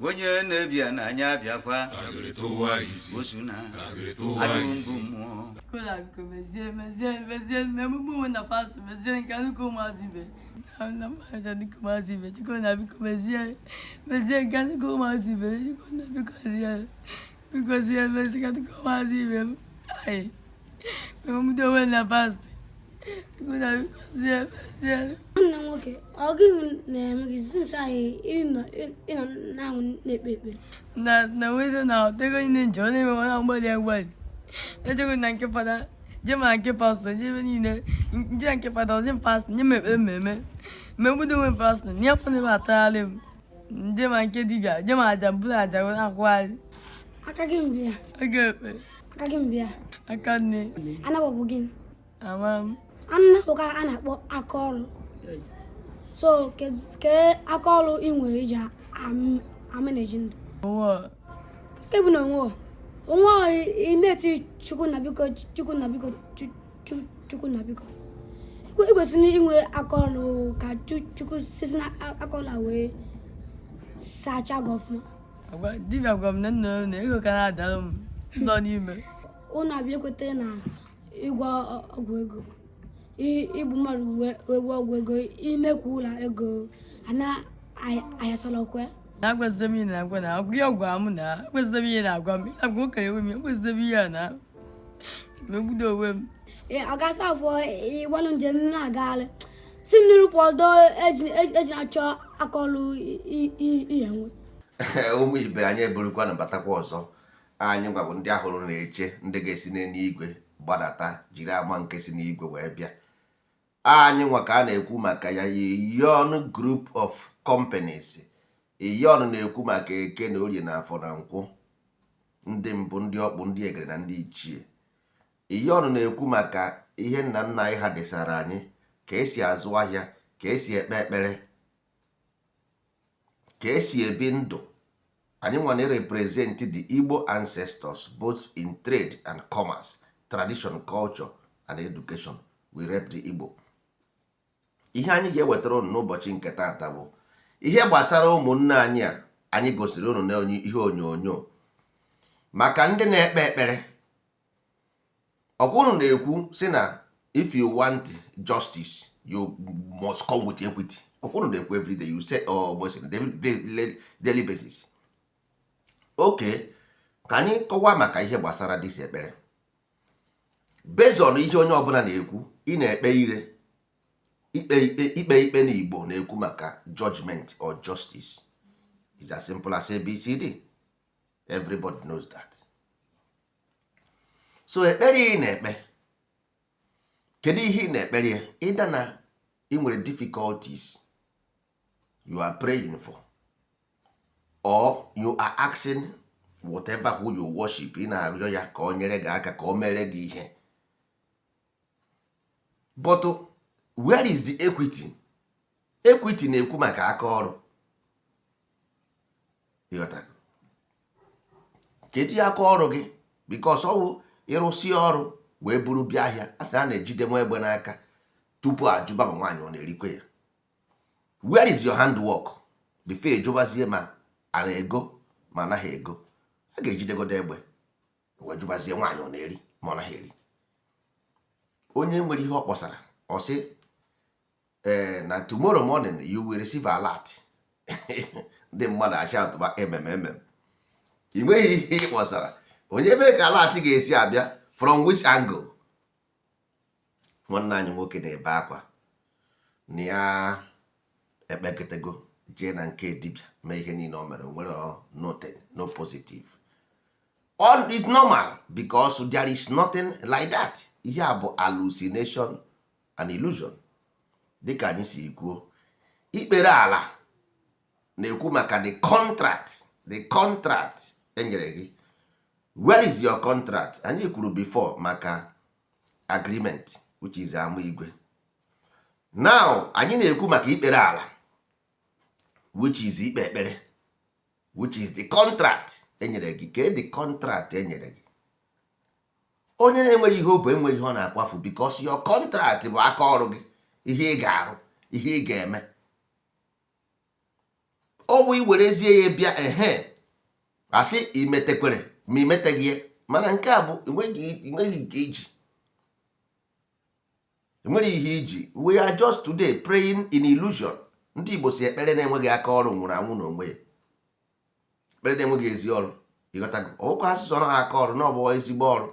Onye na-ebịa n'anya abịakwa osu na adụ mbụ mmụọ. Kola, biko mezie, mezie, mezie emegbu onwe na pastọ. Mezie nke nnukwu ụmụazị ibe na mmaja nnukwu ụmụazị ibe. Chukwu na biko mezie, mezie nke nnukwu ụmụazị ibe. Chukwu na biko zie, biko zie, mezie nke nnukwu ụmụazị ibe m. Ayi emegbu onwe na pastọ. Chukwu na biko zie, mezie. Nwanne m nwoke, ọ gịnị na-eme gị since anyị ịnọ na-anwụ na-ekpe ekpere? Na nwezi na otego niile nje ọ na-eme na mgbalị agbalị ejego na nke fada, jee ma nke pastọ, jee ebe niile, nje na nke fada ọzi m pastọ nye m ekpere mmemme mmegbudo onwe m. Pastọ na ya fọdụ ebe atagharị m, nje ma nke dibịa, jee ma aja mbụrụ aja akwụgharị. Aka gị mbịa. Aka ekpe. Aka gị mbịa. Aka nne. Anabọ bụ gịnị? Ama m. Anabọ ka a na-akpọ aka ọrụ. So ke aka ọrụ ị nwere iji ameneji ndụ? Onwe. Nke bụ na onwe onwe ị na-eti Chukwu na biko, Chukwu na biko, Chukwu na biko. Ị kwesịrị inwe aka ọrụ ka Chukwu sisi na aka ọrụ a wee sachaa gị ọfụma. Agwa dibịa gwa m na nna na ego ka na-adara m nọ n'ime. Ụnụ abịa ekweta na ịgwọ ọgwụ ego, igbu mmadụ wee gwọ ọgwụ ego, inekwu ụlọ ego ana ayasala ọkwe. Na akwesịrị m ihe na-agwa na agwa ya gwa m na akwesịrị m ihe na-agwa m agwa okenye enwe m. Akwesịrị m ihe a na megbudo onwe m. Ọ gasị abụọ ịgbalụ njem na-agagharị si m n'iru pụọ eji eji na-achọ aka ọrụ ihe nwe. Ụmụ ibe anyị, eburukwanụ batakwa ọzọ. Anyị gwa bụ ndị ahụrụ na-eche ndị ga-esi n'eluigwe gbadata jiri ama nke si n'igwe wee bịa. Anyị nwa ka a na-ekwu maka ya, Iyon Group of Companies. Iyon na-ekwu maka Eke na Orie na Afọ na Nkwụ, ndị mbụ, ndị ọkpụ, ndị egere na ndị ichie. Iyon na-ekwu maka ihe nna nna anyị ha desara anyị, ka esi azụ ahịa, ka esi ekpe ekpere, ka esi ebi ndụ. Anyị nwa na-represent the Igbo ancestors, both in trade and commerce, tradition, culture and education. We rep the Igbo. Ihe anyị ga-ewetara unu n'ụbọchị nke taata bụ ihe gbasara ụmụnne anyị a anyị gosiri unu na ihe onyonyo maka ndị na-ekpe ekpere. Ọkwa unu na-ekwu si na if you want justice, you must come with equity. Ọkwa unu na-ekwu everyday, you say almost on a daily basis. Okay, ka anyị kọwaa maka ihe gbasara this ekpere based on ihe onye ọbụla na-ekwu. Ị na-ekpe ire ikpe ikpe ikpe ikpe n'Igbo na-ekwu maka judgment or justice. Is as simple as ABCD. Everybody knows that. So ekpere ị na-ekpe, kedu ihe ị na-ekpere ya? Ịda na ị nwere difficulties you are praying for, or you are asking whatever who you worship, ị na-arịọ ya ka o nyere gị aka, ka o mere gị ihe. But where is the equity? Equity na-ekwu maka aka ọrụ. Ịghọtara? Kedu aka ọrụ gị? Because ọ bụ ịrụsi ọrụ wee buru bịa ahịa, a sị a na-ejide nwa egbe n'aka tupu ajụba ma nwaanyị ọ na-erikwe ya. Where is your handwork before ejụbazie ma a na-ego ma anaghị ego? A ga-ejidegodo egbe wee jụbazie nwaanyị ọ na-eri ma ọ naghị eri. Onye nwere ihe ọ kpọsara, ọ sị ee na tomorrow morning you will receive alert. Ndị mmadụ achị atụba emem emem. Ị nweghị ihe ị kpọsara, onye ebe ka alert ga-esi abịa? From which angle? Nwanne anyị nwoke na-ebe akwa na ya ekpeketego, jee na nke dibịa, mee ihe niile o mere, nwere nothing, no positive. All is normal because there is nothing like that. Ihe a bụ hallucination and illusion. Dịka anyị si kwuo, ikpere ala na-ekwu maka the contract, the contract enyere gị. Where is your contract? Anyị kwuru before maka agreement, which is ama igwe. Now anyị na-ekwu maka ikpere ala, which is ikpe ekpere, which is the contract enyere gị. Kee the contract enyere gị? Onye na-enweghị ihe o bụ enweghị ihe ọ na-akwafu, because your contract bụ aka ọrụ gị, ihe ị ga-arụ, ihe ị ga-eme. Ọ bụ iwerezie ya bịa ehe, asị imetekwere ma imeteghị ya. Mana nke a bụ enweghị nke iji, enwere ihe iji. We are just today praying in illusion. Ndị Igbo si ekpere na-enweghị aka ọrụ nwụrụ anwụ n'onwe ya. Ekpere na-enweghị ezi ọrụ, ịghọtago? Ọgwụkwa asụsụ ọrụ aka ọrụ na ọ bụ ezigbo ọrụ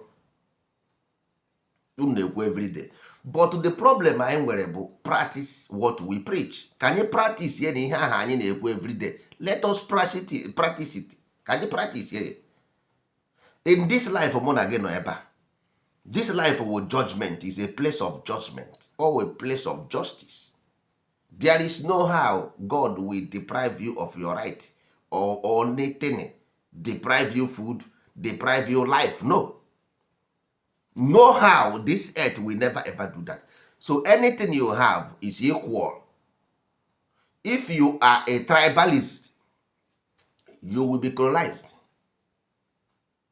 unu na-ekwu everyday. But the problem anyị nwere bụ practice what we preach. Ka anyị practice ya na ihe ahụ anyị na-ekwu everyday. Let us practice it, practice it. Ka anyị practice ya in this life. Mụ na gị nọ ebe a, this life with judgment is a place of judgment or a place of justice. There is no how God will deprive you of your right or anything, deprive you food, deprive you life. No, no how. This earth will never ever do that. So anything you have is equal. If you are a tribalist, you will be colonized.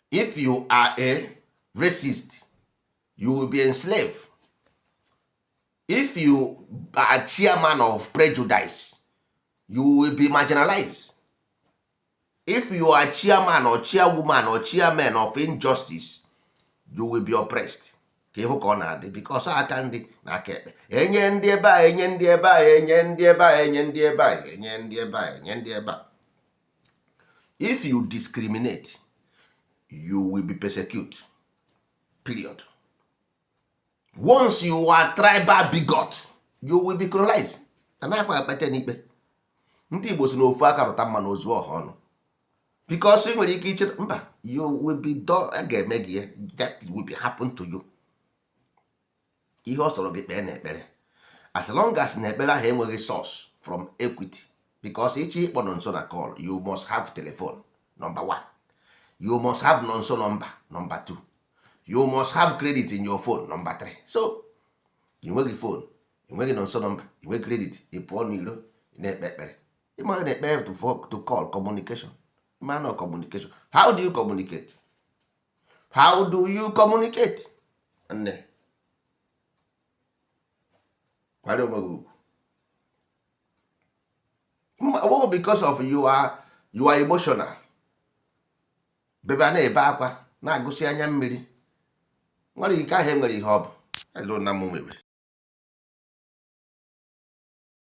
If you are a racist, you will be enslaved. If you are chairman of prejudice, you will be marginalized. If you are chairman or chairwoman or chairman of injustice, you will be oppressed. Ka ịhụ ka ọ na-adị, because aka nri na aka ekpe, enye ndị ebe a, enye ndị ebe a, enye ndị ebe a, enye ndị ebe a, enye ndị ebe a, enye ndị ebe a. If you discriminate, you will be persecuted, period. Once you are tribal bigot, you will be colonized. Anaghị akpete n'ikpe. Ndị Igbo si n'ofu aka rụta mma n'ozu ọha ọnụ, because ị nwere ike iche mba, you will be done. A ga-eme gị ya. That will be happen to you. Ihe ọ sọrọ gị kpee na ekpere, as long as na ekpere ahụ enweghị source from equity, because ịchọ ịkpọ nọ nso na call, you must have telephone number one, you must have nọ nso number number two, you must have credit in your phone number three. So ị nweghị phone, ị nweghị nọ nso number, ị nweghị credit, ị pụọ n'ilo, ị na-ekpe ekpere. Ịma na ekpere to call communication, ịma na communication, how do you communicate? How do you communicate? Nne, kwara onwe gị ugwu. Ọ bụghị because of you are emotional. Bebe a na-ebe akwa, na-agụsị anya mmiri, nwere ike ahụ enwere ihe ọ bụ elu na mụ nwere.